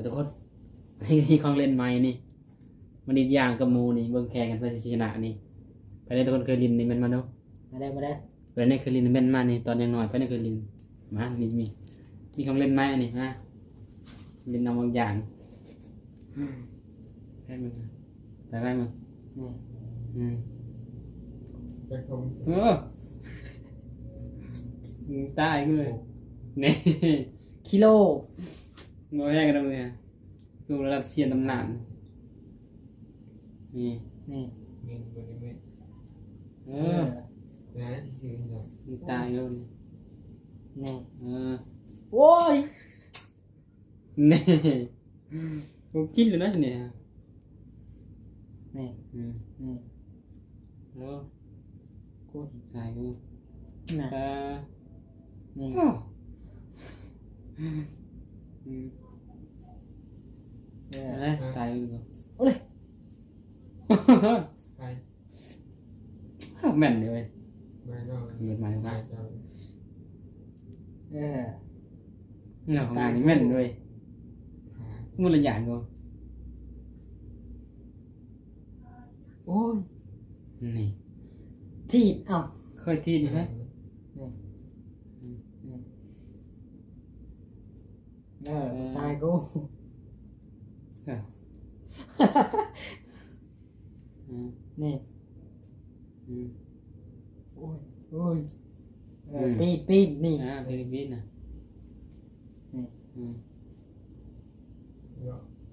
ທຸກຄົນ ນີ້ຂອງຫຼິ້ນໃໝ່ນີ້ ມັນອີກຢ່າງກັບໝູ່ນີ້ ເບິ່ງແຂ່ງກັນ ໃຜຊິຊະນະນີ້. ໃຜແດ່ທຸກຄົນເຄີຍຫຼິ້ນນີ້ ເມັ້ນມາດູ. ມາເດີ ມາເດີ ໃຜແດ່ເຄີຍຫຼິ້ນ ເມັ້ນມານີ້ ຕອນຍັງນ້ອຍ ໃຜແດ່ເຄີຍຫຼິ້ນ. ມາ ມີ ມີ ມີຂອງຫຼິ້ນໃໝ່ອັນນີ້ ມາ ຫຼິ້ນນຳບາງຢ່າງ. ໃຊ້ມັນ ໄປໄວ້ມັນ ນີ້ ອືມ ຈັກທົ່ງ ເອີ ຕາຍເລີຍ ນີ້ ກິໂລ ບໍ່ແພງກັນເລີຍ ລູກລະດັບຊຽນຕຳນານ ນີ້ ນີ້ ແມ່ນບໍ່ໄດ້ແມ່ນ ເອີ ເອີ ນະ ຊິຊື້ໃຫ້ເຈົ້າ ມັນຕາຍແລ້ວນີ້ ນີ້ ເອີ ໂອ້ຍ ນີ້ ບໍ່ກິນແລ້ວນະນີ້ ນີ້ ອືມ ນີ້ ໂອ້ ໂອ້ຍ ຕາຍແລ້ວ ນະ ເອີ ນີ້ ອືມ ເອີ ຕາຍແລ້ວ ໂອ້ຍ ຕາຍ ແມ່ນເດ້ເວີຍ ແມ່ນເນາະ ເໝິດມາແລ້ວ ເອີ ເນາະ ຕາຍ ແມ່ນເວີຍ ໝົດລະຢ່າງກໍ ໂອ້ຍ ນີ້ ຖີບ ເອົ້າ ເຄີຍຖີບນີ້ ນີ້ ນີ້ ນີ້ ເອີ ເອີ ຕາຍກູ ເອີ ອືມ ນີ້ ອືມ ໂອ້ຍ ໂອ້ຍ ເອີ ອືມ ປີນ ປີນ ນີ້ ອ່າ ປີນ ປີນນະ ນີ້ ອືມ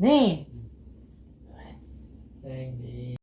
ນີ້ ອືມ ແຮງດີ.